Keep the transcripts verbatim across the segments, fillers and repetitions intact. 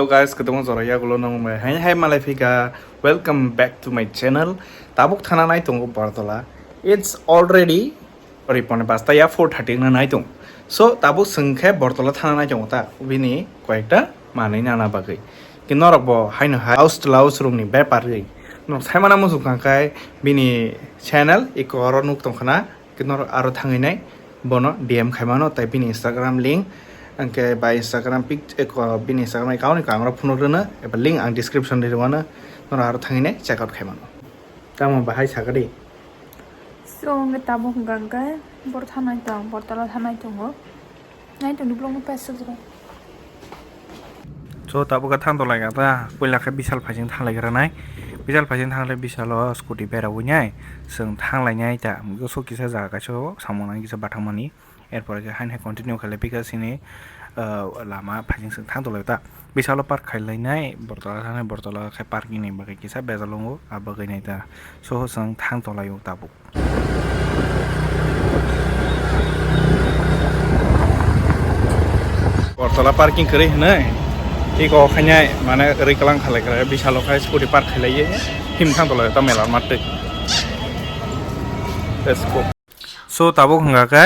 Hello guys, kwbangma jora yagulo nang bai hai hai malai phika. Welcome back to my channel. Tabuk thana nai tongo Bortola. It's already ori pone pasta ya four thirty na nai tong. So tabuk sengkhe Bortola thana nai tongo ta bini koyekta manwi nana bagwi. Ki norok bo haino hai house to house rokni bepar ri. Norok saimana muchung kha khai bini channel iko oro nuk tong khana. Ki norok aro thangwi nai bono D M khaimano tai bini Instagram link hwnkhe bai Instagram pic eko bini Instagram account ni kang rok phunuk rwno eba link ang description ri rwano norok aro thangwi nai check out khaimano. Tamo bahai sakadi. So hwnkhe tabuk hwnkha hwnkhe bor thanai tong Bortola thanai tongo. Nai tongdi vlog no pes sujra. So tabuk khe thang tolai kha ta puila khe Bishal phaising thang lai gra nai. Bishal phaising thang lai Bishal o scooty bera wi nai. Seng thang lai nai ta. Go so kisa jaga kaisa o samung nang kisa bathang mani. Erpore khe hain hai continue khe lai pika sini lama phaising seng thang tolai ta. Bishal o park khai lai nai Bortola thang nai Bortola khe parking ni bagwi kisa bejal wngo a bagwi nai ta. So seng thang tolai o tabuk. Bortola parking kwrwi hwnwi tiko khainai mane riklang khalai khalai Bishalo khai scooty park khailaiye him thang tolai ta mela matwi. Let's go. So tabuk hwnkha khe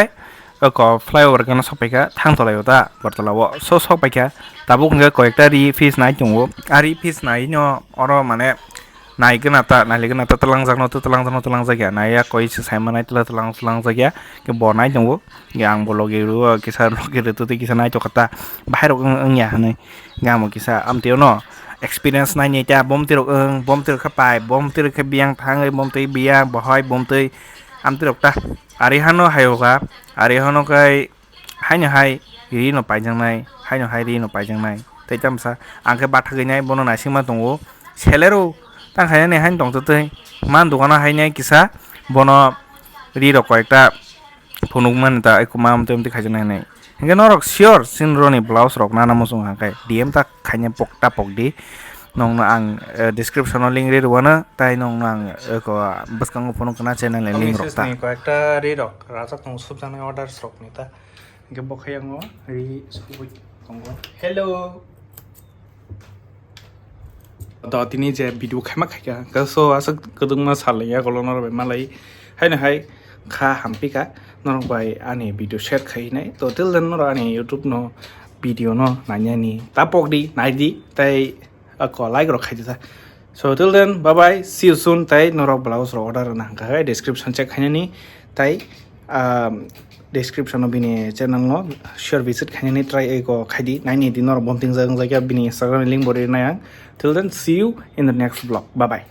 oko flyover gana sokpaikha thang tolai ta Bortola o. So sokpaikha tabuk hwnkha koyekta ri fish nai tongo. A ri fish nai no oro mane nai gana ta nai gana ta twlangjak no twlangjak no twlangjak ya nai ya koi se sai manai twla twlang twlangjak ya ke bo nai tongo ke ang bo logi ru kisa logi ru tu kisa nai to kata bahai rok wng ya hwnwi gamo kisa amtwi no experience nai ni ta bom tirok wng bom tirok khe pai bom tirok khe biyang thangwi bom twi biyang bohai bom twi amtwi rok ta ari hano hayoga ari hano kai haino hai ri no paijaknai haino hai ri no paijaknai tei tamsa ang khe bathagwi nai bono naisingma tongo selero tang khainani haino tongtwtwi man dogano hainai kisa bono ri rok koyekta phunukmani ta eko ma amtwi amtwi khaijaknai hinwi hinkhe norok sure chini roni blouse rok nana muchung hangkhe D M ta khaina pokta pokdi nongno ang description o link ri rwano tai nongno ang eko bwskango phunuk khna channel ni link rok ta. Koyekta ri rok rajak tongo subjaknai orders rok ni ta. Hingke bo khe yango ri subui tongo. Hello. To tini je video khaima khaika, ka so aswk kwdwngma sal ya golo norok bai malai. Haino hai kha hampi ka norok bai ani video share khai nai. To till then norok ani YouTube no video no nainani ta pok di, nai di, tai ako like rok khai di ta. So till then, bye bye, see you soon. Tai norok blouse rok order rwna hwnkha khe description check khainani tai description o bini channel no share visit khainani try ego khaidi naini di norok bomting jagong jagya bini Instagram ni link bo rinai ang. Till then, see you in the next vlog. Bye bye.